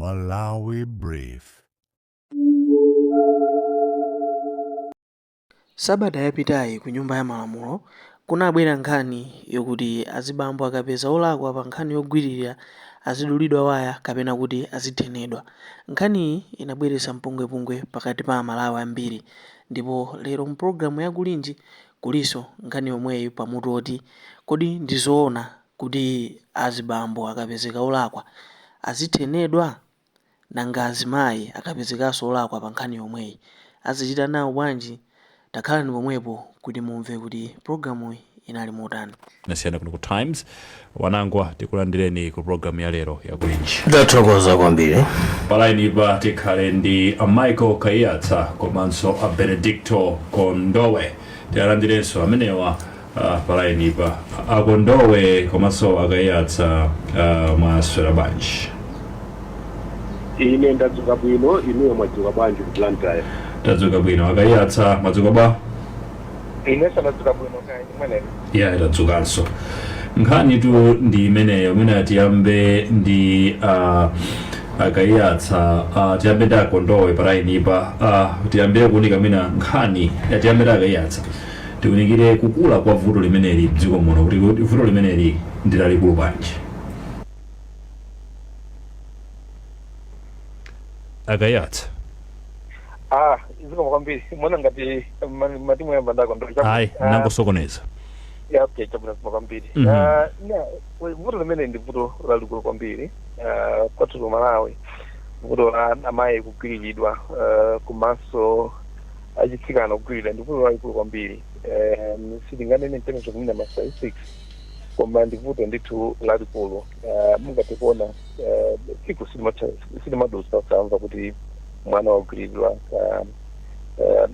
Malawi Brief. Sabata yapitayi ku nyumba ya malamulo kunabwera nkhani yokuti azibambo akapeza olakwa pa nkhani yogwirira azidulidwa waya kapena kuti azithenedwa. Nkhaniyi inabweretsa mpungwepungwe pakati pa Amalawi ambiri ndipo lero mu pulogalamu ya Kulinji kulinso nkhani yomweyi pa mutu oti kodi ndi zoona kuti azibambo akapezeka olakwa azithenedwa? Nanga azimayi akapezekanso olakwa pa nkhani yomweyi azichita nawo bwanji? Takhalani pomwepo kuti mumve kuti pulogalamuyi inali motani. Nasiyana kuno ku Times Wanangwa, tikulandireni ku programu ya lero ya Kulinji. Ndathokoza kwambiri. Palainipa tikhale ndi a Michael Kaiyatsa komanso a Benedicto Kondowe. Tiwalandirenso amenewa palainipa, a Kondowe komanso a Kaiyatsa. Mwaswera bwanji? Ine ndadzuka bwino, inuyo mwadzuka bwanji ku Blantyre? Tadzuka bwino. A Kaiyatsa, mwadzuka bwa? Inenso ndadzuka bwino, kaya mweneko? Ya, tadzukanso. Nkhani tu ndi imeneyo. Mwina tiyambe ndi a Kaiyatsa, tiyambe ndi a Kondowe palainipa. Tiyambire kuunika mwina nkhani ya, tiyambe ndi a Kaiyatsa, tiunikire kukula kwa vuto limeneli mdziko muno, kuti vuto limeneli ndi lalikulu bwanji? A Kaiyatsa. Ah, zikomo kwambiri. Mona ngati mati muyamba ndi a Kondowe. Ayi, nangosokoneza. Ya, okay, chabwino, zikomo kwambiri. Ah, na vuto limene ndi vuto lalikulu kwambiri kwathu ku Malawi, vuto la amayi kugwiriridwa komanso achitsikana kugwiririra ndi vuto lalikulu kwambiri. Sitinganene in terms of mwina ma statistics, koma ndi vuto ndithu lalikulu. Mungathe kuona tsiku silimadutsa osamva kuti mwana wagwiriridwa,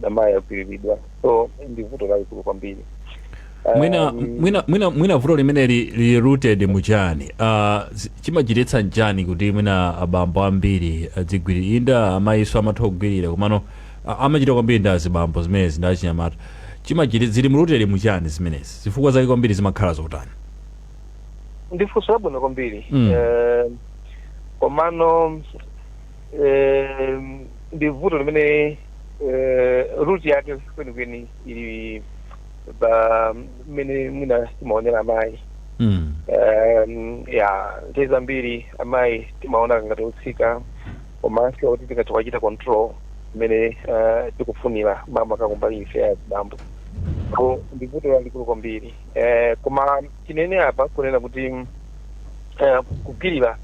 amayi agwiriridwa, so ndi vuto lalikulu kwambiri. Mwina mwina vuto limeneli lili rooted muchani? Chimachititsa nchani kuti mwina abambo ambiri adzigwirira? Inda, amayiso amatha kugwirira, komano amachita kwambiri ndi azibambo zimenezi, ndi achinyamata. Zili rooted muchani zimenezi? Zifukwa zake kwambiri zimakhala zotani? Ndi funso labwino kwambiri. Komano ndi vuto limene root yake kwenikweni ili pa mmene mwina timaonera amayi. Ya, nthawi zambiri amayi timaona ngati otsika komanso kuti tingathe kuwachita control mmene tikufunira, makamaka kumbali ife azibambo. So ndi vuto lalikulu kwambiri. Koma tinene apa kunena kuti kugwirira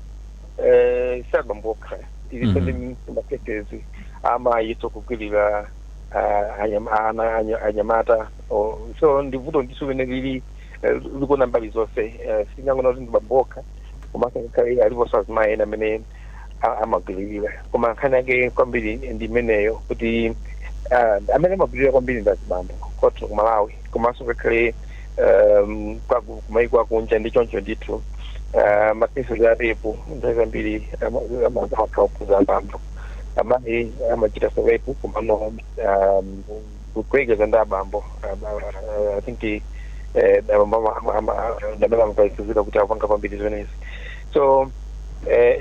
si abambo okha, tilinso ndi ma cases amayinso kugwirira ana anyamata. So ndi vuto ndithu limene lili likuna mbali zonse. Sitingangonena kuti ndi bambo okha, komanso ngakhale aliponso azimayi ena amene amagwiririra. Koma nkhani yake kwambiri ndi imeneyo, kuti amene amagwirira kwambiri ndi azibambo kwathu ku Malawi, komanso ngakhale kumaiko akunja ndi choncho ndithu. Ma cases a rape nthawi zambiri amakhala okhudza abambo. Amayi amachita rape, komano kuyerekeza ndi abambo, I think abambo ndamene amapezeka kuti akupanga kwambiri zimenezi. So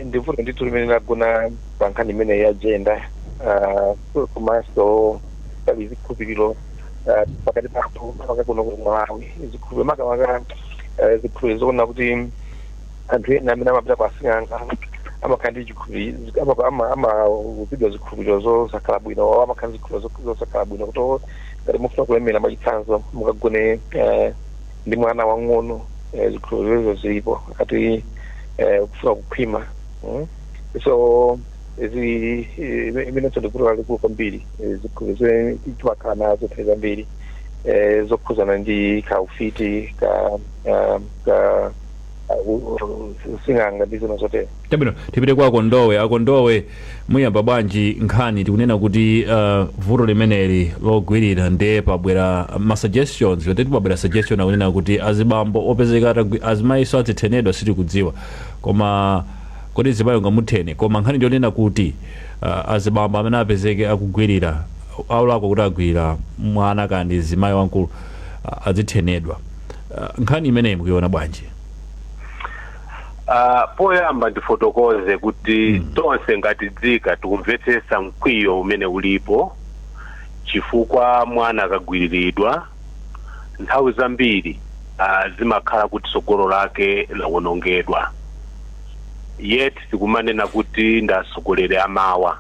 ndi vuto ndithu limene lagona pa nkhani imene ya gender, komanso pali zikhulupiriro pakati pathu, makamaka kuno ku Malawi, zikhulupiriro, makamaka zikhulupiriro zoona kuti anthu ena amene amapita kwa asing'anga amakhala ndi chikhulupiriro, amauzidwa zikhulupiriro zosakhala bwino, amakhala ndi zikhulupiriro zosakhala bwino, kuti ngati mufuna kulemera, mwachitsanzo, mukagone ndi mwana wang'ono. Zikhulupiriro zilipo ati kufuna kukhwima. So imenenso ndi vuto lalikulu kwambiri. Zikhulupiriro zimene timakhala nazo nthawi zambiri zokhuzana ndi kaufiti ka using'anga ndi zina zotero. Chabwino, tipite kwa Akondowe. Akondowe, muyamba bwanji nkhani? Tikunena kuti vuto limeneli logwirira, nde pabwera ma suggestions, yoti pabwera suggestion akunena kuti azibambo opezeka azimayiso azithenedwa. Sitikudziwa koma kodi zimayi ungamuthene? Koma nkhani ndiyonena kuti azibambo amene apezeke akugwirira, aulakwa kuti agwirira mwana kandi zimayi wamkulu, azithenedwa. Nkhani imeneyi mukuiona bwanji? Poyamba ndifotokoze kuti tonse ngati dziko tikumvetsetsa mkwiyo umene ulipo, chifukwa mwana akagwiriridwa nthawi zambiri zimakhala kuti tsogolo lake lawonongedwa. Yet tikumanena kuti ndasogoleri amawa,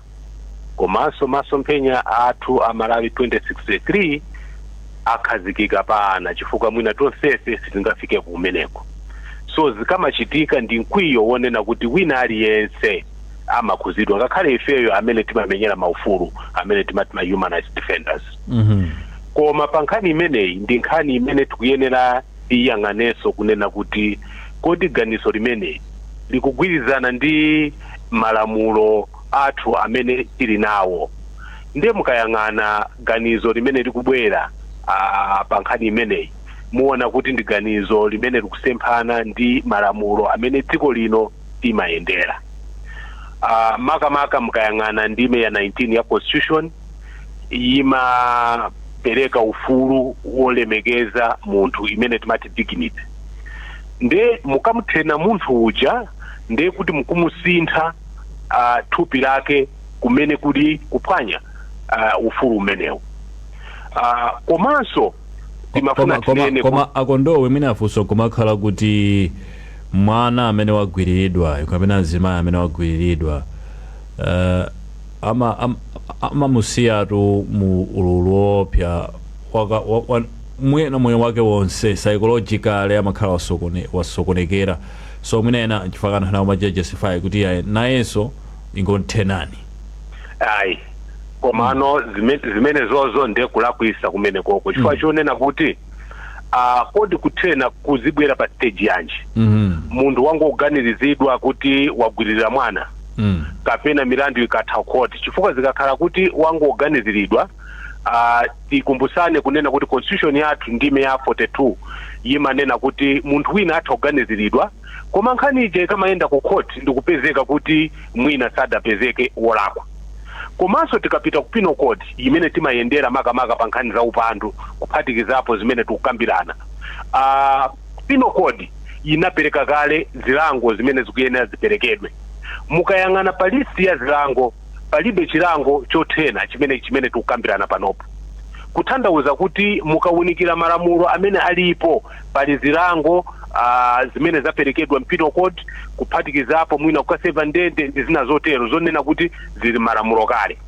komanso masomphenya athu a Malawi 2063 akhazikika pa ana, chifukwa mwina tonsefe sitingafike kumeneko. So zikamachitika ndi mkwiyo wonena kuti wina aliyense amakhuzidwa, ngakhale ifeyo amene timamenyera maufulu, amene timati ma human rights defenders. Koma pa nkhani imeneyi, ndi nkhani imene tikuyenera tiyang'anenso kunena kuti kodi ganizo limeneyi likugwirizana ndi malamulo athu amene tili nawo? Ndiye mukayang'ana ganizo limene likubwera pa nkhani imeneyi, muona kuti ndi ganizo limene likusemphana ndi malamulo amene dziko lino timayendera. Makamaka mukayang'ana ndime ya 19 ya Constitution, imapereka ufulu wolemekeza munthu, imene timati dignity. Nde mukamuthena munthu uja, nde kuti mukumusintha thupi lake, kumene kuli kuphwanya ufulu umenewu. Komanso timafuna tinene Koma akondowe, mwina afunso kumakhala kuti mwana amene wagwiriridwayo kapena mzimayi amene wagwiriridwa amamusiyatu mu ululu woopsa mwina moyo wake wonse. Psychologically amakhala wasokonekera. So mwina ena chifukwa anthu amachita justify kuti ayi, nayenso ingonthenani. Ayi, komano zimene zozo ndiye kulakwisa kumene koko, chifukwa chonena kuti kodi kuthena kuzibwera pa stage yanji? Munthu wangoganirizidwa kuti wagwirira mwana, kapena milandu ikatha court? Chifukwa zikakhala kuti wangoganiziridwa, tikumbusane kunena kuti Constitution yathu, ndime ya 42, imanena kuti munthu wina atha kuganiziridwa, koma nkhani ija ikamayenda ku court ndikupezeka kuti mwina sadapezeke wolakwa. Komanso tikapita ku Penal Code imene timayendera makamaka pa nkhani za upandu, kuphatikizapo zimene tikukambirana, Penal Code inapereka kale zilango zimene zikuyenera ziperekedwe. Mukayang'ana pa list ya zilango, palibe chilango chothena chimene tikukambirana panopo. Kutanthauza kuti mukawunikira malamulo amene alipo, pali zilango zimene zaperekedwa m'Penal Code, kuphatikizapo mwina kukaseva ndende ndi zina zotero, zonena kuti zili malamulo kale.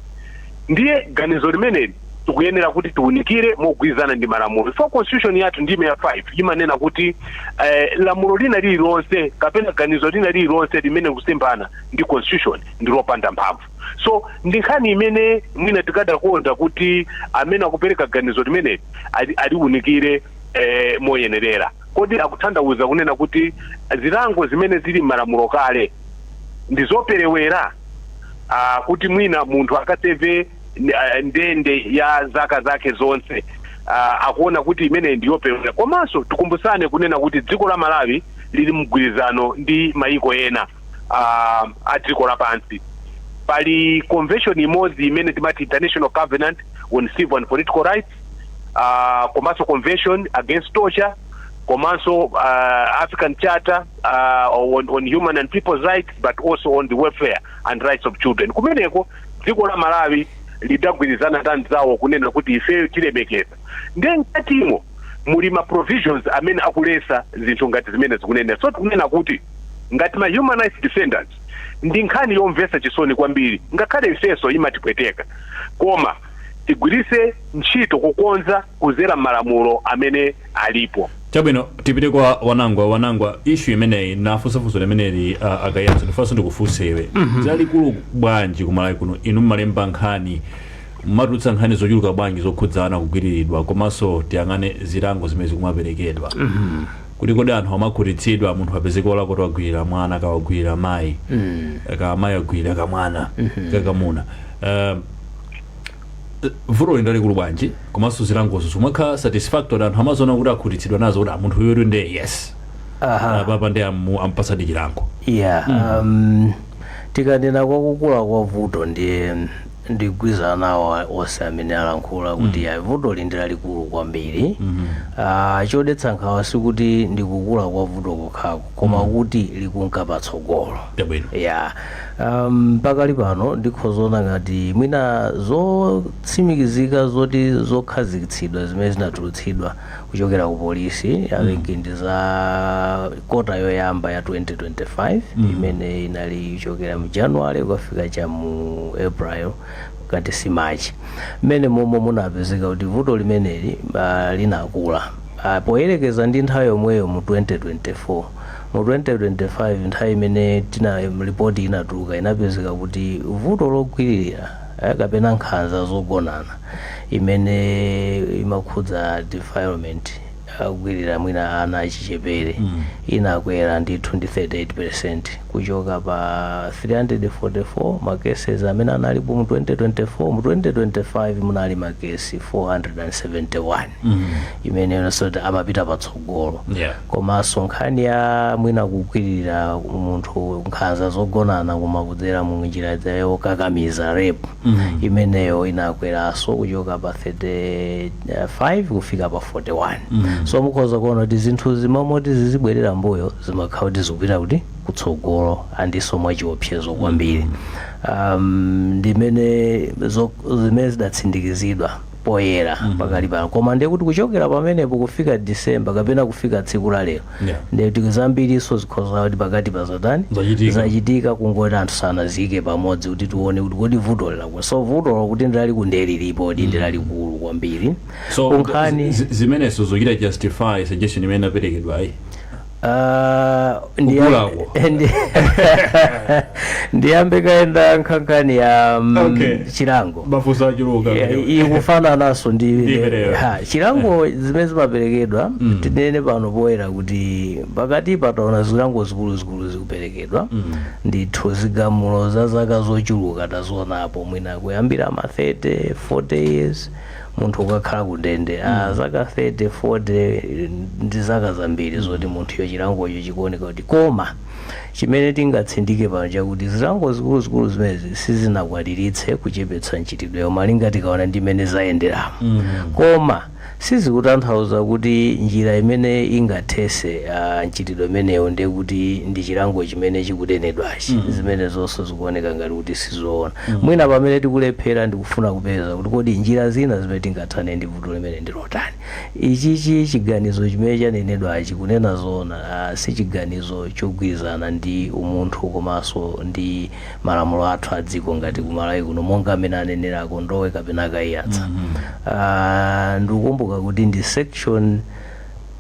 Ndiye ganizo limeneli tikuyenera kuti tiwunikire mogwirizana ndi malamulo, so Constitution yathu, ndime ya 5, imanena kuti lamulo lina lililonse kapena ganizo lina lililonse limene likusemphana ndi Constitution ndi lopanda mphamvu. So ndi nkhani imene mwina tikadakonda kuti amene akupereka ganizo limeneli aliwunikire moyenerera. Kodi akutanthauza kunena kuti zilango zimene zili m'malamulo kale ndi zoperewera, kuti mwina munthu akaseve ndende ya zaka zake zonse? Akuona kuti imene ndiyoperewera. Komanso tikumbusane kunena kuti dziko la Malawi lili mgwirizano ndi mayiko ena a dziko lapansi. Pali convention imodzi imene timati International Covenant on Civil and Political Rights, komanso Convention against Torture, komanso African Charter on Human and People's Rights, but also on the Welfare and Rights of Children. Kumeneko dziko la Malawi lidagwirizana ndi anzawo kunena kuti ifeyo tilemekeza. Ndiye mkatimo muli ma provisions amene akulesa zinthu ngati zimene zikunena. So tikunena kuti ngati ma human rights defenders, ndi nkhani yomvetsa chisoni kwambiri, ngakhale ifenso imatipweteka, koma tigwirise ntchito kukonza kuzera malamulo amene alipo. Chabwino, tipite kwa Wanangwa. Wanangwa, issue imeneyi, nafunsafunso limeneli akayanso, ndifunso ndikufunse iwe. Zalikulu bwanji kumalawi kuno? Inu mmalemba nkhani, mmatulutsa nkhani zochuluka bwanji zokhudzana kugwiriridwa, komanso tiyang'ane zilango zimene zikumaperekedwa, kuti kodi anthu amakhutitsidwa munthu apezeke wolakwa kuti wagwirira mwana, kawagwirira mayi, ka mayi agwirira kamwana kakamuna? Vuto li lalikulu bwanji, komanso zilangozo zimakhala satisfactory? Anthu amaziona kuti akhutitsidwa nazo, kuti munthu uyuyu ndiye yes, papa ndi ampasadi chilango? Yeah, tikanena kwakukula kwa vuto, ndiye Ndigwirizana nawo onse amene alankhula kuti mm, vutoli ndi lalikulu kwambiri. Chodetsa nkhawa sikuti ndikukula kwa vuto kokhako, koma kuti likunka patsogolo. Ya, pakali pano ndikhozaona ngati mwina zotsimikizika zoti zokhazikitsidwa zimene zinatulutsidwa kuchokera ku polisi, I think ndi za quarter yoyamba ya 2025, imene inali kuchokera mu January kukafika cha mu April kati si March, mmene momwe munapezeka kuti vuto limeneli linakula poyerekeza ndi nthawi yomweyo mu 2024. Mu 2025, nthawi imene tina ripoti inatuluka, inapezeka kuti vuto logwiririra kapena nkhanza zogonana imene imakhudza defilement, akugwirira mwina ana achichepere, inakwera ndithu ndi 38% kuchoka pa 344 ma cases amene analipo mu 2024, mu 2025 munali ma cases 471, imene yonse amapita patsogolo. Komanso nkhani ya mwina kugwirira munthu, nkhanza zogonana koma kudzera mu njira yokakamiza, rape, imeneyo inakweranso kuchoka pa 35 kufika pa 41. So mukhoza kuona kuti zinthu zimamoti zizibwerera mbuyo, zimakhala kuti zikupita kuti kutsogolo, andiso mwachiopsezo kwambiri. Ndimene zimene zidatsindikizidwa poyera pakali pano. Koma ndiye kuti kuchokera pamenepo kufika December kapena kufika tsiku la lero, ndiye kuti zambiriso zikhoza kuti pakati pa zatani? Zachitika. Zachitika, kungoti anthu sanaziyike pamodzi kuti tione kuti kodi vuto lilakula. So vuto kuti ndilaliku ndiye lilipo, ndi ndilalikulu kwambiri. So Kunkhani zimenezo zochita justify suggestion imene inaperekedwa ayi? Kukulako. Ndiyambe kaenda nkhankani ya chilango. Mafunso achuluka. Yeah, ikufanananso ndi Ndi imeneyo. Ha, chilango zimene zimaperekedwa, tinene pano poyera kuti pakati pataona zilango zikuluzikulu zikuperekedwa ndithu, zigamulo za zaka zochuluka tazionapo, mwina kuyambira ma 30 40 years munthu ukakhala kundende. Zaka 30 40 ndi zaka zambiri zoti munthuyo chilangocho chikuoneka kuti. Koma chimene tingatsindike pano chakuti zilango zikuluzikulu zimenezi sizinakwaniritse kuchepetsa mchitidweyo, malinga tikaona ndi mmene zayenderamo. Koma sizikutanthauza kuti njira imene ingathese mchitidwe imeneyo ndiye kuti ndi chilango chimene chikunenedwachi. Zimene zonse zikuoneka ngati kuti sizoona. Mwina pamene tikulephera ndikufuna kupeza kuti kodi njira zina zimene tingathane ndi vuto limene ndilotani. Ichichi chiganizo chimene chanenedwachi, kunena zoona, si chiganizo chogwirizana ndi umunthu komanso ndi malamulo athu a dziko ngati kumalawi kuno, monga amene anenera Kondowe kapena Kaiyatsa. Ndikukumbuka kuti ndi section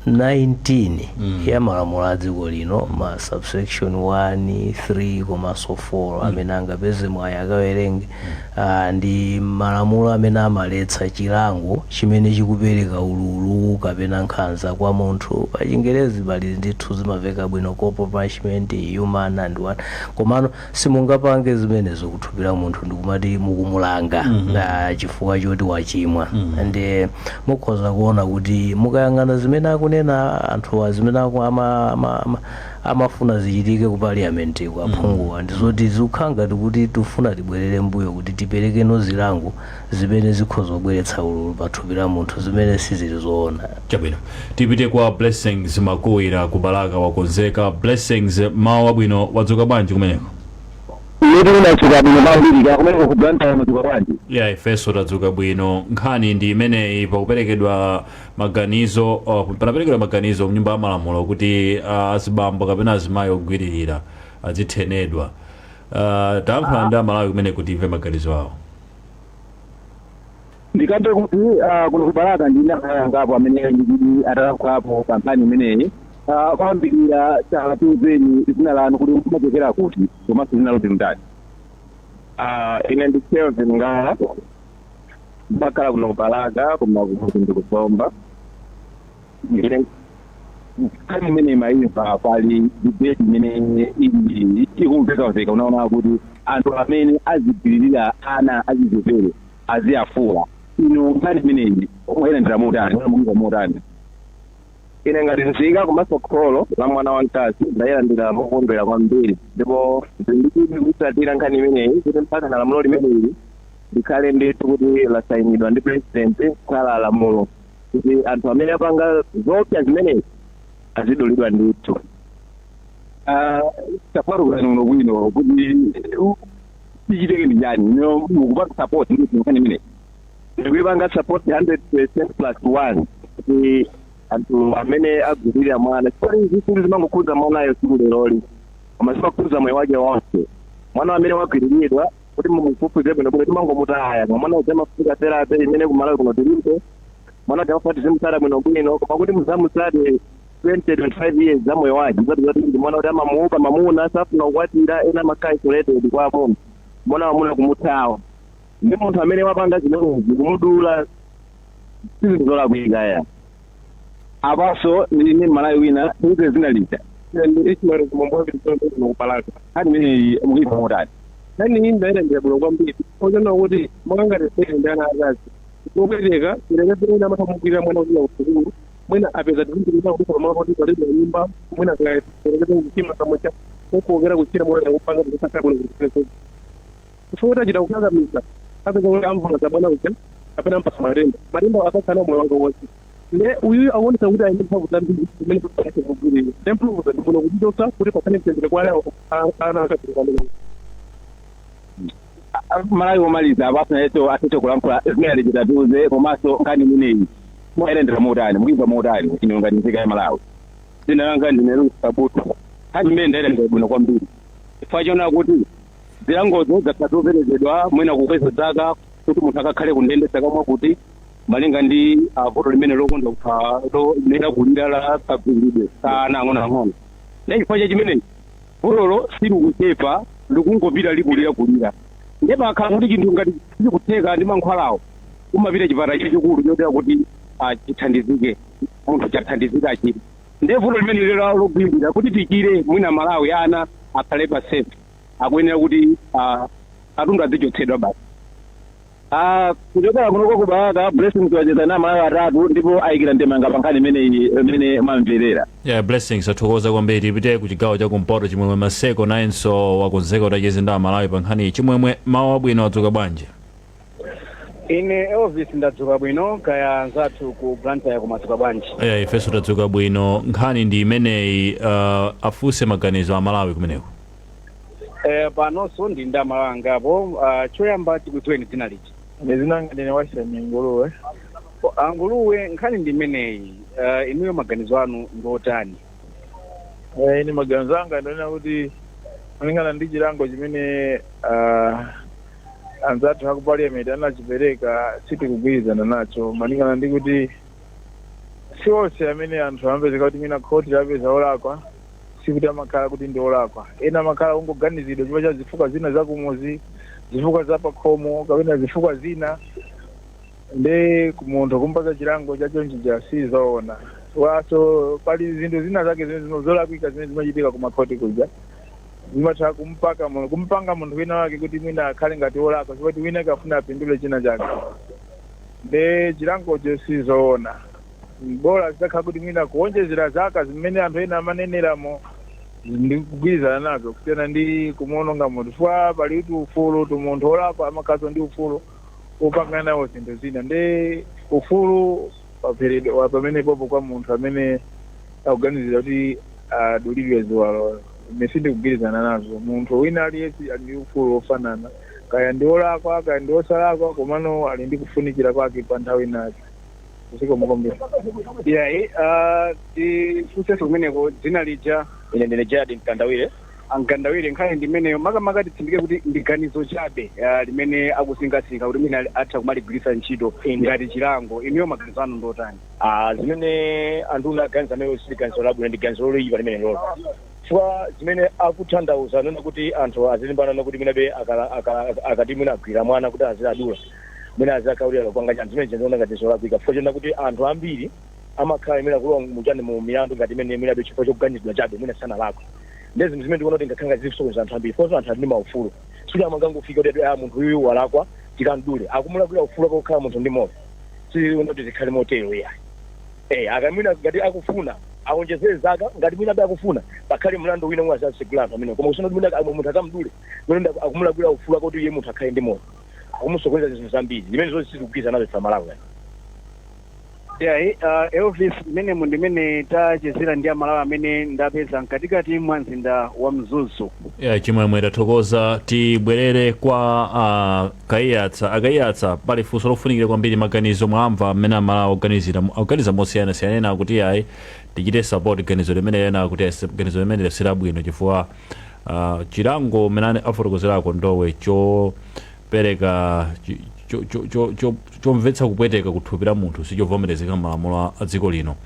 19 ya malamulo a dziko lino, ma subsection 1, 3 komanso 4, amene angapeze mwayi akawerenge, ndi malamulo amene amaletsa chilango chimene chikupereka ululu kapena nkhanza kwa munthu. Pa Chingerezi pali ndithu zimaveka bwino, corporal punishment, human and what, komano simungapange zimenezo kuthupira munthu ndikumati mukumulanga chifukwa choti wachimwa. Ndi mukhoza kuona kuti mukayang'ana zimene akunena anthuwa, zimene amafuna zichitike ku parliament, ku aphunguwa, ndizoti zikukhala ngati kuti tifuna tibwerere mbuyo kuti tiperekeno zilango zimene zikhoza kubweretsa ululu pathupi la munthu, zimene sizili zoona. Chabwino, tipite kwa Blessings Makuwira ku Balaka. Wakonzeka Blessings? Mawu abwino, wadzuka bwanji kumeneko? Iyetu unadzuka bwino kwambiri. Ka kumeneko ku Blantyre madzuka bwanji? Ya, ifenso tadzuka bwino. Nkhani ndi imeneyi, pakuperekedwa maganizo, panaperekedwa maganizo mnyumba ya malamulo kuti azibambo kapena azimayi ogwiririra azithenedwa. Tayankhula ndi Amalawi kumene kuti imve maganizo awo. Ndikambe kuti kuno ku Balaka ndine angapo amene ndikuti atalankhulapo pa nkhani imeneyi. Kwambirira tiuzeni dzina lanu, kuti mumachokera kuti, komanso dzina loti ndani? Ine ndi Kelvin Ngala, ndakhala kuno ku Balaka, koma kuti ndikusomba. Ine Nkhani imene imayimva, pali debate imene ili ikumvekamveka, unaona kuti anthu amene azigwiririra ana achichepere aziyafula. Ino nkhani imeneyi mwayilandira motani, mukuimva motani? Ine ngati nzika komanso kholo la mwana wamkazi, ndayilandira mokondwera kwambiri, ndipo ndikutsatira nkhani imeneyi kuti mpaka na lamulo limeneli. Likhale ndithu kuti lasayinidwa ndi president, kukhala lamulo kuti anthu amene apanga zoopsa zimenezi azidulidwa ndithu. Tafarukani uno bwino kuti tichiteke ndi chani? No, mukupanga support ndithu nkhani imeneyi? Ndikuipanga support 100% plus one, kuti anthu amene agwirira mwana, chifukwa izi zinthu zimangokhudza mwanayo tsiku leroli, koma zimakhudza moyo wake wonse. Mwana amene wagwiriridwa, kuti mumufufuze bwino bwino, timangomutaya, koma mwana uja amafika therapy imene kumalawi kuno tilibe. Mwana uja amafuna tizimutsata bwinobwino, koma kuti muzamutsate 20 25 years za moyo wake, muzati ndi mwana kuti amamuopa mamuna, safuna kukwatira, ena amakhala isolated kwa amuna, mwana wamuna kumuthawa. Ndi munthu amene wapanga zimenezi, kumudula sizinthu zolakwika ya. Apaso ndine Malawi wina ite zina lija. Ismail Kumombo kupalaka. Nkhani imeneyi mukuipa motani? Nani iyi ndayitandira bwino kwambiri, ochona kuti mwakangati ndi ana akazi opweteka ilekepena amatha kumugwirira mwana kuti kusukulu, mwina apeza tizinjirira kuti pamalo poti palibe nyumba, mwina kaelekeze kuchima kamwe kukuokera kuchira mwana kupanga kusakhala bwino kuchira, chifukwa kuti achita kukakamiza, apeza kuti amvula za mwana uja kapena mpasa matenda, matenda akakhala moyo wake wonse. Ne uyu akuonesa kuti ali ndi mphamvu zambiri zimene kugwirira ne mphamvu ndifuna kuchichotsa kuti pakhale mtendere kwa ana akazi. Malawi omaliza apaso nayeso atete kulankhula zimene alichitatuze, komanso nkhani imeneyi mukayitandira motani, mukuimva motani ino ngati nzika ya Malawi? Dzina langa ndine Lusabuto. Nkhani imene ndayitandira bwino kwambiri, chifukwa chona kuti zilangozo zakhala zoperekedwa, mwina kukweza zaka kuti munthu akakhale kundende zaka mwakuti, malinga ndi vuto limene lokonda kupha limene lakulira la kagwiridwe ka ana ang'onoang'ono. Ndi chifukwa cha chimenechi vutolo silikuchepa, likungopita likulira kulira. Ndiye pakhala kuti chinthu ngati sichikutheka ndi mankhwalawo, umapita chipatala chachikulu chotera kuti chithandizike, munthu chathandizika achire. Ndiye vuto limene lero logwirira, kuti tichire, mwina Malawi ana akhale pa safe, akuyenera kuti katundu azichotsedwa basi. Kuchokera kunoko ku Balaka, Blessings wacheza na Malawi atatu ndipo ayikira ndemanga pa nkhani imeneyi imene mwamverera. Yeah, Blessings, athokoza kwambiri. Tipite ku chigawo cha kumpoto. Chimwemwe Maseko nayenso wakonzeka kuti acheze ndi Amalawi pa nkhani iyi. Chimwemwe, mawu abwino, adzuka bwanji? Ine Elvis ndadzuka bwino, kaya anzathu ku Blantyre kumadzuka bwanji? Yeah, ifenso tadzuka bwino. Nkhani ndi imeneyi, afunse maganizo Amalawi kumeneko. Panonso ndi ndamalawi angapo. Choyamba tikudziweni dzina liji. Ndinanga ndine Washington Nguluwe. Anguluwe, nkhani ndi imeneyi, inuyo maganizo anu ndi otani? Ine maganizo anga ndionena kuti malingana ndi chilango chimene anzathu aku parliament anachipereka, sitikugwirizana nacho, malingana ndi kuti si onse amene anthu amapezeka kuti mwina khoti lapeza olakwa, sikuti amakhala kuti ndi olakwa. Ena amakhala kungoganizidwa chifukwa cha zifukwa zina zakumuzi, zifukwa za pakhomo kapena zifukwa zina. Ndi munthu kumpasa chilango chachonchija sizoona. Waso pali zinthu zina zake zimene zolakwika zimene zimachitika kumakhoti kuja, zimatha kumpaka kumpanga munthu wina wake kuti mwina akhale ngati wolakwa chifukwa kuti wina akafuna apindule china chake. Ndi chilangocho sizoona, bola zitakhala kuti mwina kuonjezera zaka zimene anthu ena amaneneramo ndi kugwirizana nazo, kusiyana ndi kumuononga munthu, chifukwa pali kuti ufulu tu, munthu wolakwa amakhalanso ndi ufulu wopangana nawo zinthu zina. Ndi ufulu waperedwa pamene popo kwa munthu amene akuganizira kuti adulidwe ziwalo, ine sindikugwirizana nazo. Munthu wina aliyense ali ndi ufulu wofanana, kaya ndi wolakwa kaya ndi wosalakwa, komano ali ndi kufunikira kwake pa nthawi inake. Zikomo kwambiri. Yayi, tifunsenso kumeneko dzina lija. Ine ndine Gerard Mkandawire. Amkandawire, nkhani ndi imeneyo, makamaka titsindike kuti ndi ganizo chabe limene akusinkhasinkha kuti mwina atha kumaligwiritsa ntchito ngati chilango. Inuyo maganizo anu ndotani? Zimene anthu aganiza amene si ganizo labwino, ndi ganizo loyipa limene lolo, chifukwa zimene akutanthauza nona kuti anthu azilimbana nokuti mwinabe akati mwina agwira mwana kuti aziladula, mwina azakaulira kupanga chanthu zimene zinaona ngati zolakwika, chifukwa chona kuti anthu ambiri amakhala imene akulowa muchani mu milandu ngati imene mwinabe chifukwa chokuganizidwa chabe, mwina sanalakwe. Ndi zinthu zimene ndikuona kuti ngakhale ngati zikusokoneza anthu ambiri, fonso anthu ali ndi maufulu, sikuti amangangofika kuti munthu uyu walakwa tikamdule, akumulakwira ufulu akukhala munthu ndi moyo. Siona kuti zikhale motero iyayi. Akamwina ngati akufuna awonjezere zaka, ngati mwina abe akufuna pakhale mlandu wina omwe azasegula anthu amene, koma kusona kuti mwina munthu akamdule, mwina akumulakwira ufulu akuti iye munthu akhale ndi moyo. Akumusokoneza zinthu zambiri zimene zonse sizikugwirizana nazo ife Amalawi. Yeah, Elvis, mmenemu ndimene tachezera ndi Amalawi amene ndapeza mkatikati mwa mzinda wa Mzuzu. Yeah, Chimwemwe, tathokoza. Tibwerere kwa Kaiyatsa. Akaiyatsa, pali funso lofunikira kwambiri. Maganizo mwamva mmene Amalawi oganizira, akuganiza mosiyanasiyana. Ena akuti ayi, tichite support ganizo limene, ena akuti ayi, ganizo limene silabwino chifukwa chilango mmene afotokozerako Ndowe chopereka chomvetsa kupweteka kuthupi la munthu sichovomerezeka m'malamulo a dziko lino.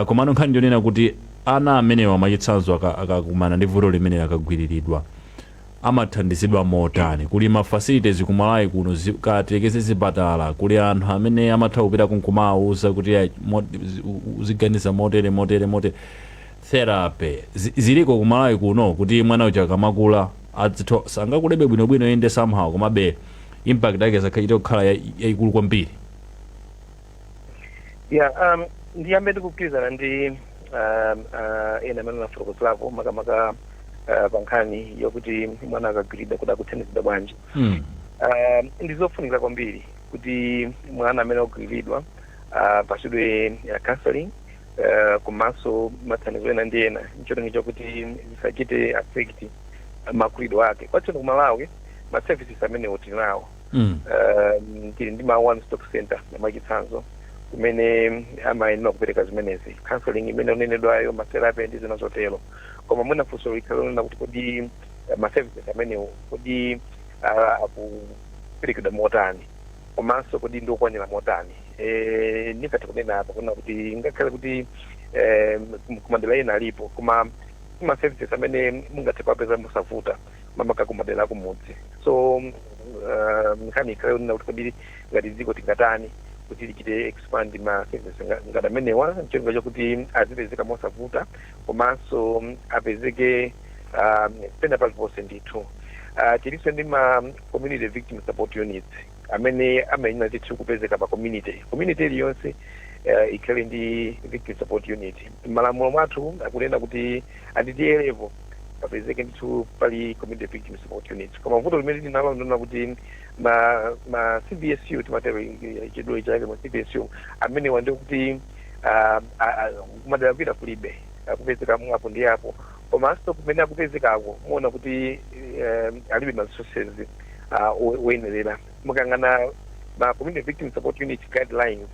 Komano nkhani ndionena kuti ana amenewa, mwachitsanzo, akakumana ndi vuto limene akagwiriridwa, amathandizidwa motani? Kuli ma facilities kumalawi kuno, katekeze zipatala, kuli anthu amene amatha kupita kunkumawuza kuti ayi, uziganiza motere, motere, motere, therapy ziliko kumalawi kuno kuti mwana uja akamakula adzitho sangakulebe bwinobwino inde somehow, komabe impact yake zakhachite kukhala yayikulu kwambiri? Yeah, ndiyambe ndikugwirizana ndi ena amene anafotokozerapo, makamaka pa nkhani yokuti mwana akagwiridwa kuti akuthandizidwa bwanji. Ndizofunikira kwambiri kuti mwana amene akugwiridwa pasidwe counseling komanso mathandizo ena ndi ena, ncholinga chokuti zisachite affect makulidwe ake. Kwathuno ku Malawi ma services amenewo tili nawo. Tili ndi ma one stop center, mwachitsanzo, kumene amayenera kupereka zimenezi, counseling imene unenedwayo, ma therapy ndi zina zotero. Koma mwina funso likhale lonena kuti kodi ma services amenewo kodi akuperekedwa motani, komanso kodi ndiokwanira motani? Ndingathe kunena apa kunena kuti ngakhale kuti kumadera ena alipo, koma ma services amene mungathe kuwapeza mosavuta, makamaka kumadera akumudzi. So nkhani ikhale yonena kuti kodi ngati dziko tingatani kuti lichite expand ma services ngati amenewa, ncholinga chokuti azipezeka mosavuta komanso apezeke pena paliponse ndithu. Tilinso ndi ma community victim support units amene amayenera ndithu kupezeka pa community iliyonse, ikhale ndi victim support unit. Malamulo mwathu akunena kuti at T/A level papezeke ndithu pali community victim support unit, koma vuto limene linalo ndinena kuti ma CVSU, timatero chidule chake, ma CVSU amenewa ndikuti kumadera kwina kulibe, akupezeka mwapo ndi apo, komanso kumene akupezekako muona kuti alibe ma resources oyenerera. Mukangana ma community victim support unit guidelines,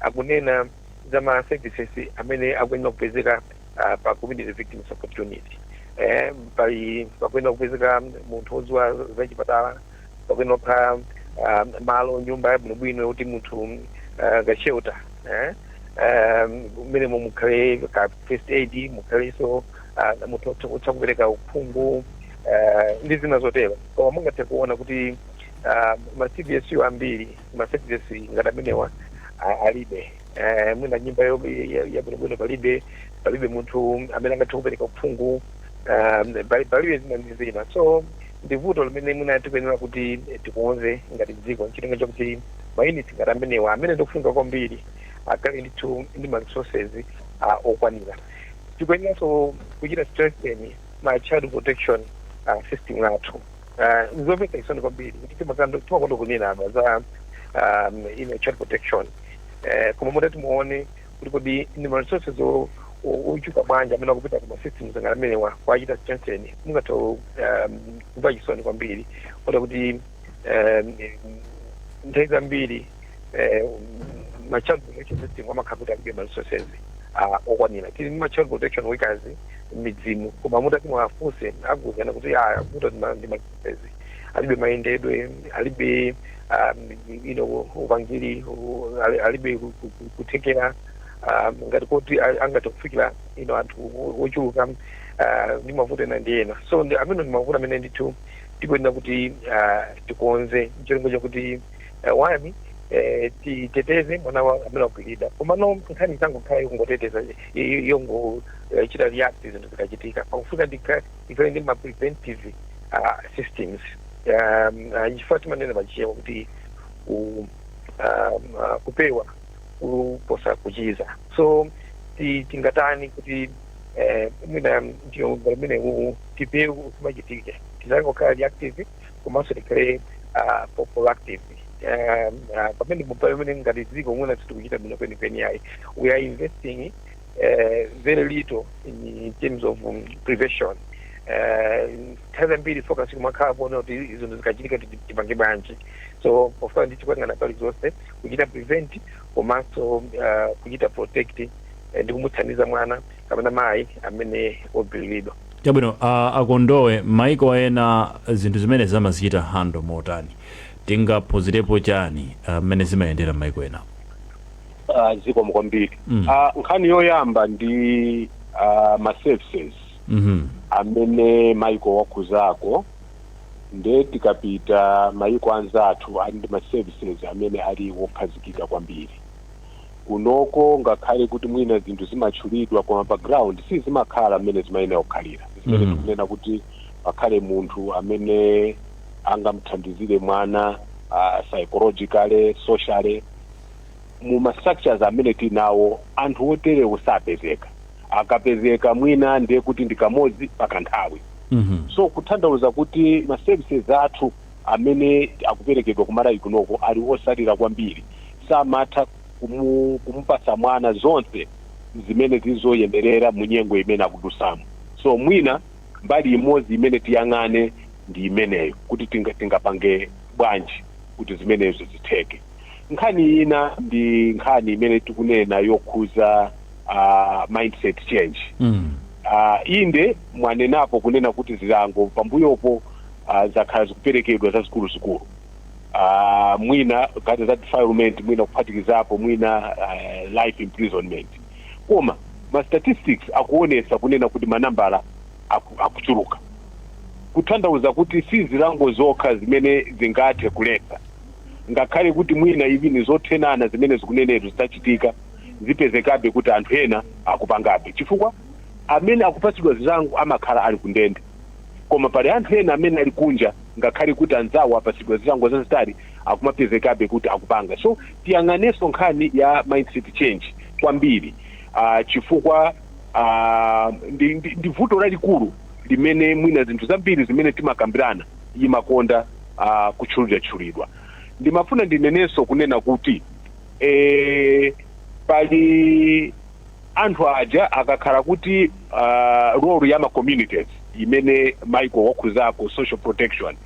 akunena za ma services amene akuyenera kupezeka pa community victim support unit. Pali pakuyenera kupezeka munthu wodziwa zachipatala, pakuyenera kukhala malo, nyumba yabwinobwino yokuti munthu ka shelter, mmenemo mukhale ka first aid, mukhalenso munthu otha kupereka uphungu ndi zina zotero. Koma mungathe kuona kuti ma CVSU ambiri ma services ngati amenewa alibe. Mwina nyumba yabwinobwino palibe, palibe munthu amene angathe kupereka uphungu, palibe zina ndi zina. So ndi vuto limene mwina tikuyenera kuti tikonze ngati dziko, ncholinga chakuti ma units ngati amenewa, amene ndikufunika kwambiri, akhale ndithu ndi ma resources okwanira. Tikuyeneranso kuchita strengthen ma child protection system lathu. Nzomvetsa chisoni kwambiri kuti timakonda kunena apa za ino child protection, koma mutati muone kuti kodi ndi ma resources ochuluka bwanji amene akupita ku ma systems ngati amenewa kuachita strengthen, mungathe kumva chisoni kwambiri kuona kuti nthawi zambiri ma child protection system amakhala kuti alibe ma resources okwanira. Tili ndi ma child protection workers m'midzimu, koma mutati mwafunse akuwuzana kuti aya kuta ndi ma resources alibe, mayendedwe alibe, upangiri alibe, kuthekera ngati kuti angathe kufikira anthu ochuluka ndi mavuto ena ndi ena. So amene ndi mavuto amene ndithu tikuyenera kuti tikonze, ncholinga chakuti wani, titeteze mwana amene wagwiridwa. Komano nkhani zangokhala yongoteteza, yongochita react zinthu zikachitika, pakufika ikhale ndi ma preventive systems, chifukwa timanena pachichewa kuti kupewa kuposa kuchiza. So tingatani kuti mwina ndiyo limene tipewe kumachitike, tisangokhala reactive, komanso tikhale Proactive pamene pamene ngati dziko mwina sitikuchita bwino kwenikweni ayi. We are investing very little in terms of prevention. Nthawi zambiri focus kumakhala kuona kuti zinthu zikachitika tipange bwanji. So pofuna ndi tikuyang'ana pali zonse, kuchita prevent komanso kuchita protect ndi kumuthandiza mwana kapena mayi amene ogwiriridwa. Chabwino, akondowe, maiko ena zinthu zimene zamazichita handle motani? Tingaphunzirepo chani mmene zimayendera maiko ena? Zikomo kwambiri. Nkhani yoyamba ndi ma services amene maiko wakhuzako. Nde tikapita maiko anzathu ali ndi ma services amene ali wokhazikika kwambiri. Kunoko ngakhale kuti mwina zinthu zimatchulidwa, koma pa ground sizimakhala mmene zimayenera kukhalira, zimene tikunena kuti pakhale munthu amene angamthandizire mwana psychologically, socially. Mu ma structures amene tinawo, anthu oterewo sapezeka. Akapezeka mwina ndiye kuti ndi kamodzi pakanthawi. So kutanthauza kuti ma services athu amene akuperekedwa kumalawi kunoko ali osalira kwambiri, samatha kumupasa mwana zonse zimene zizoyenerera mu nyengo imene akudusamo. So mwina mbali imodzi imene tiyang'ane ndi imeneyo, kuti tingapange bwanji kuti zimenezo zitheke. Nkhani ina ndi nkhani imene tikunena yokhuza mindset change. Inde, mwanenapo kunena kuti zilango pambuyopo zakhala zikuperekedwa zazikuluzikulu, mwina ngati za defilement, mwina kuphatikizapo mwina life imprisonment, koma ma statistics akuonesa kunena kuti manambala akuchuluka, kutanthauza kuti si zilango zokha zimene zingathe kuletsa. Ngakhale kuti mwina even zothenana zimene zikunenedwa zitachitika, zipezekabe kuti anthu ena akupangabe, chifukwa amene akupatsidwa zilango amakhala ali kundende, koma pali anthu ena amene ali kunja, ngakhale kuti anzawo apatsidwa zilango zazitali, akumapezekabe kuti akupanga. So tiyang'anenso nkhani ya mindset change kwambiri, chifukwa ndi vuto lalikulu limene mwina zinthu zambiri zimene timakambirana imakonda kutchulidwatchulidwa. Ndimafuna ndinenenso kunena kuti pali anthu aja akakhala kuti role ya ma communities imene Michael wakhuzako, social protection,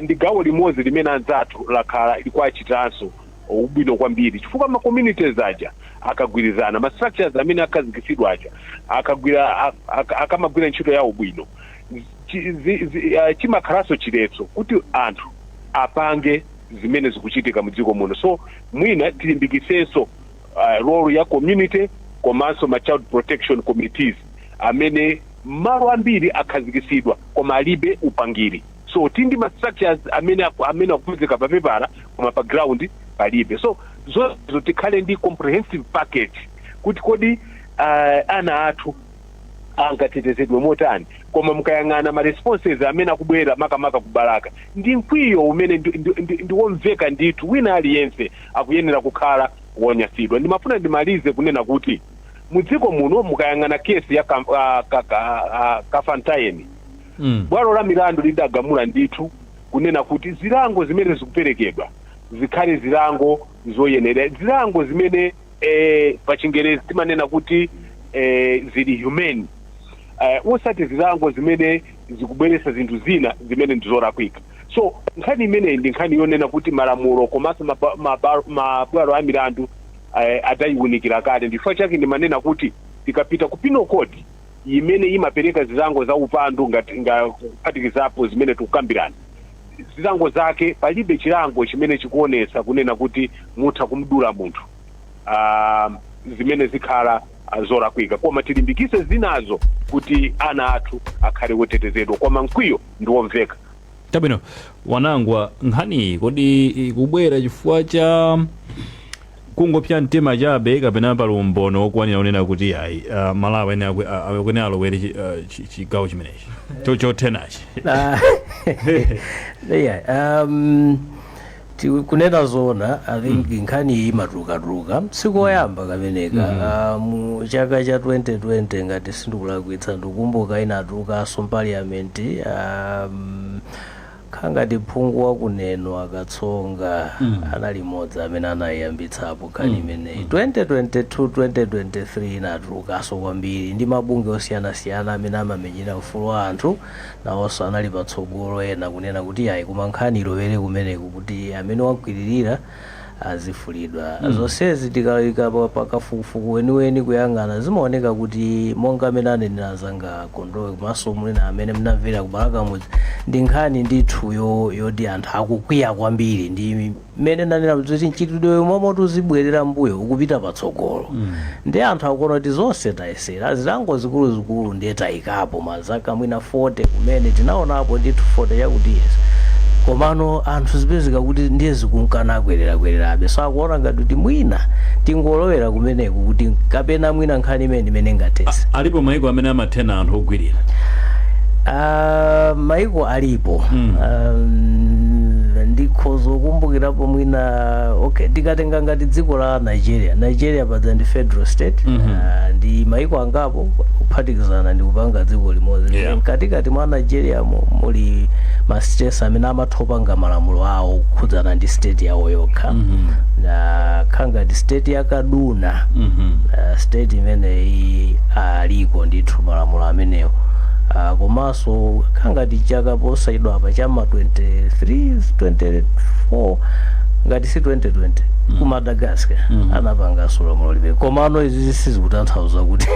ndi gawo limodzi limene anzathu lakhala likuachitanso ubwino kwambiri, chifukwa ma communities aja akagwirizana, ma structures amene akhazikitsidwa aja akagwira, akamagwira ntchito yawo bwino, chimakhalanso chiletso kuti anthu apange zimene zikuchitika mu dziko muno. So mwina tilimbikisenso role ya community komanso ma child protection committees amene malo ambiri akhazikitsidwa koma alibe upangiri. So tindi ma structures amene akupezeka pa pepala, koma pa ground palibe. So zonsezo tikhale ndi comprehensive package kuti kodi ana athu angatetezedwe motani. Koma mukayang'ana ma responses amene akubwera makamaka kubalaka, ndi mkwiyo umene ndiwomveka ndithu. Wina aliyense akuyenera kukhala wonyasidwa. Ndimafuna ndimalize kunena kuti mudziko muno mukayang'ana kesi ya Kafantaini, bwalo la milandu lidagamula ndithu kunena kuti zilango zimene zikuperekedwa zikhale zilango zoyenera, zilango zimene pa Chingerezi timanena kuti zili humane, osati zilango zimene zikubweretsa zinthu zina zimene ndizolakwika. So nkhani imeneyi ndi nkhani yonena kuti malamulo komanso mabwalo a milandu adayiwunikira kale. Ndifukwa chake ndimanena kuti tikapita ku penal code imene imapereka zilango za upandu, ngati kuphatikizapo zimene tikukambirana, zilango zake palibe chilango chimene chikuonetsa kunena kuti mutha kumdula munthu, zimene zikhala zolakwika. Koma tilimbikise zinazo kuti ana athu akhale wotetezedwa, koma mkwiyo ndi womveka. Chabwino, Wanangwa, nkhani kodi ikubwera chifukwa cha kungopsa mtima chabe, kapena pali umboni wokwanira unena kuti ayi, Malawi ene akuyenera alowere chigawo chimenechi chothenachi? Ah, yeah, kunena zoona, I think nkhani iyi imatulukatuluka sikoyamba kameneka. Mu chaka cha 2020, ngati sindikulakwitsa, ndikukumbuka inatulukanso parliament. Khangati phungu wakuneno akatsonga anali mmodzi amene anayiyambitsapo nkhani imeneyi 2022, 2023 inatulukanso kwambiri ndi mabungwe osiyanasiyana amene amamenyera ufulu wa anthu, nawonso anali patsogolo ena kunena kuti ayi, koma nkhani ilowere kumeneku kuti amene wagwiririra azifulidwa. Zonsezi tikayika pakafukufuku weniweni kuyang'ana, zimaoneka kuti monga amene anenera zanga Kondowe komanso mwina amene mnamvera kubalaka mudzi, ndi nkhani ndithu yoti anthu akukwiya kwambiri ndi mmene nanena kuti mchitidwe momwe tuzibwerera mbuyo ukupita patsogolo. Ndi anthu akuona kuti zonse tayesera, zilango zikuluzikulu ndiye tayikapo mazaka mwina 40 kumene tinaonapo ndithu 40 yakuti yes, komano anthu zipezeka kuti ndiye zikunkana akwerera-kwererabe, so akuona ngati kuti mwina tingolowera kumeneku kuti kapena mwina nkhani imene ingatese. Alipo maiko amene amathena anthu ogwirira? Maiko alipo. Ndikhoza kukumbukirapo mwina, okay, tikatenga ngati dziko la Nigeria. Nigeria padza ndi federal state. Ndi maiko angapo kuphatikizana ndi kupanga dziko limodzi. Mkatikati mwa Nigeria muli ma states amene amathopanga malamulo awo kukhudzana ndi state yawo yokha. Khangati state ya Kaduna, state imeneyi aliko ndithu malamulo amenewo. Komanso khangati chaka posayidwa apa chama 23, 24, ngati si 2020, ku Madagascar anapanganso lamulo limene, komano izi sizikutanthauza kuti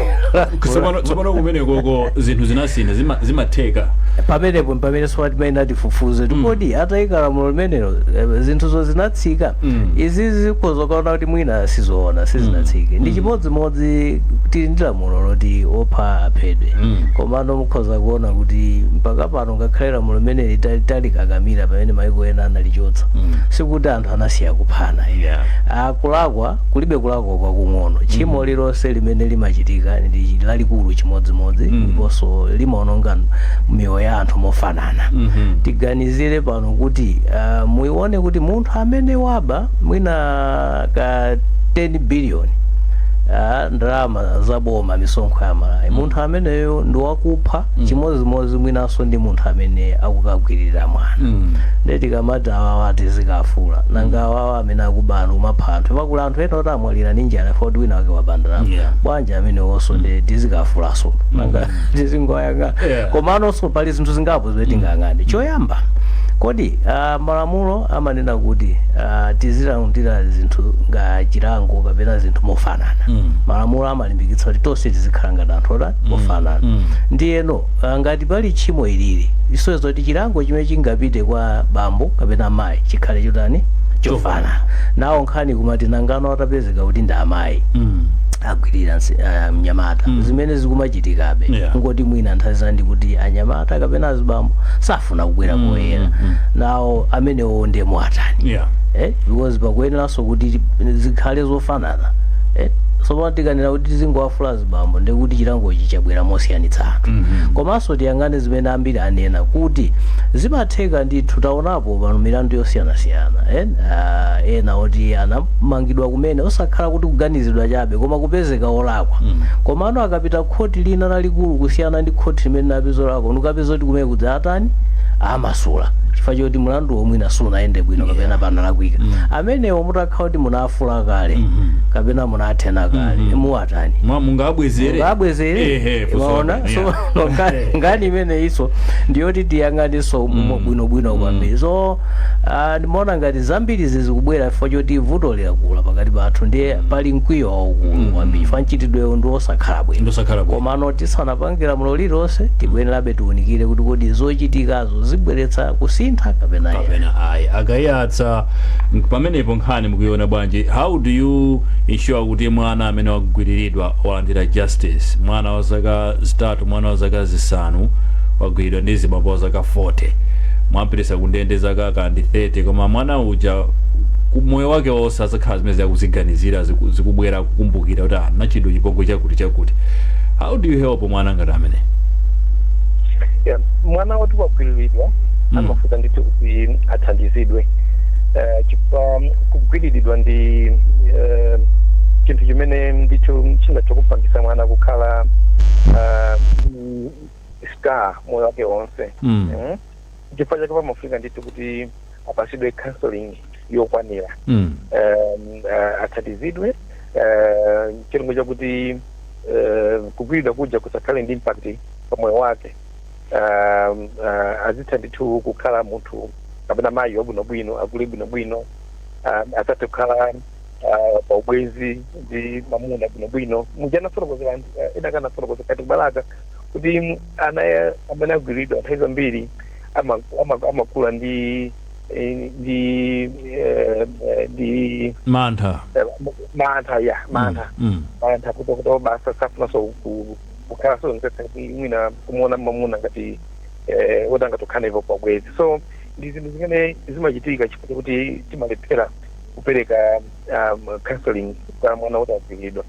Tsopano kumene koko zinthu zinasintha, zimatheka? Pamenepo pamene so timayenera tifufuze tikodi atayika lamulo limenelo, zinthuzo zinatsika. Izi zikhoza kuona kuti mwina sizoona, sizinatsike. Ndi chimodzimodzi tili ndi lamulo loti opha aphedwe, komano mukhoza kuona kuti mpaka pano ngakhale lamulo limeneli talikakamira pamene maiko ena analichotsa, sikuti anthu anasiya kuphana. Kulakwa kulibe kulakwa kwakung'ono. Tchimo lilonse limene limachitika ndi lalikulu chimodzimodzi, ndiponso limaononga miyoyo ya anthu mofanana. Tiganizire pano kuti muione kuti munthu amene waba mwina ka 10 billion ndalama zaboma, misonkho ya Malawi, munthu ameneyo ndi wakupha chimodzimodzi mwinanso ndi munthu amene akukagwirira mwana. Ndiye tikamati awawa tizikafula, nanga awawa amene akubana kumapha anthu, pakula anthu ena oti amwalira ndi njala foti wina wake waba ndalama, bwanji amene wonso ndi tizikafulaso? Nanga tizingoyang'ana? Komanonso pali zinthu zingapo zimene tingayang'ane. Choyamba, kodi malamulo amanena kuti tizilandira zinthu nga chilango kapena zinthu mofanana. Malamulo amalimbikitsa kuti tonse tizikhala ngati anthu ota mofanana. Ndiyeno ngati pali tchimo ilili, isoweza kuti chilango chimene chingapite kwa bambo kapena mayi chikhale chotani? Chofanana. Nawo nkhani kumati nangano atapezeka kuti ndi amayi agwirira mnyamata, zimene zikumachitikabe, ngoti mwina nthawi zina ndi kuti anyamata kapena azibambo safuna kubwera poyera, nawo amenewo ndiye mwatani? Because pakuyeneranso kuti zikhale zofanana. So tikanena kuti tizingowafula azibambo, ndikuti chilangochi chabwera mosiyanitsa anthu. Komanso tiyang'ane zimene ambiri anena kuti zimatheka ndithu. Taonapo pano milandu yosiyanasiyana, eh? Ena oti anamangidwa kumene osakhala kuti kuganizidwa chabe, koma kupezeka olakwa, komano akapita khoti lina lalikulu kusiyana ndi khoti limene napeza olakwa, ndikapeza kuti kumene kudza atani, amasula chifukwa choti mlandu womwina sunayende bwino kapena panalakwika. Amenewo mutakhala kuti munafula kale kapena munathena kale, muwatani? Mungabwezere? Mungabwezere? Ehe, funso Maona? labwino, So nkhani imene iso ndiyoti tiyang'aniso bwinobwino kwambiri. So ndimaona ngati zambiri zizikubwera chifukwa choti vuto lilakula pakati pathu, ndiye pali mkwiyo waukulu kwambiri chifukwa mchitidwewo ndi osakhala bwino. Ndosakhala bwino. Komano tisanapange lamulo lililonse, tikuyenerabe tiunikire kuti kodi zochitikazo zibweretsa kusintha kapena ayi. Kapena ayi. Akayatsa pamenepo, nkhani mukuiona bwanji? How do you ensure kuti mwana amene wagwiriridwa walandira justice? Mwana wa zaka 3, mwana wa zaka 5 wagwiridwa ndi zibambo wa zaka 40, mwampitisa kundende zaka kandi 30, koma mwana uja moyo wake wonse azakhala zimene zakuziganizira, zikubwera kukumbukira kuti ah, nachidwa chipongwe chakuti chakuti. How do you help mwana ngati amene? Yeah, mwana woti wagwiriridwa amafuna ndithu kuti athandizidwe, chifukwa kugwiriridwa ndi chinthu chimene ndithu chingathe kupangisa mwana kukhala scar moyo wake wonse. Chifukwa chake pamafunika ndithu kuti apasidwe counseling yokwanira, athandizidwe chilongo chakuti kugwiridwa kuja kusakhale ndi impact pa moyo wake, azitha ndithu kukhala munthu kapena mayi wabwinobwino, akule bwinobwino, azathe kukhala pa ubwenzi ndi mamuna bwinobwino. Muja anafotokozera ena kanafotokoza kati kubalaka kuti ana amene agwiridwa nthawi zambiri amakula ndi ndi ndi Mantha. Mantha, ya, mantha. Mantha kuti basa safunanso kukhala so nzetsa kuti mwina kumuona mamuna ngati woti angatokhala ivo pabwezi. So ndi zinthu zimene zimachitika chifukwa chakuti timalephera kupereka counseling kwa mwana woti agwiridwa.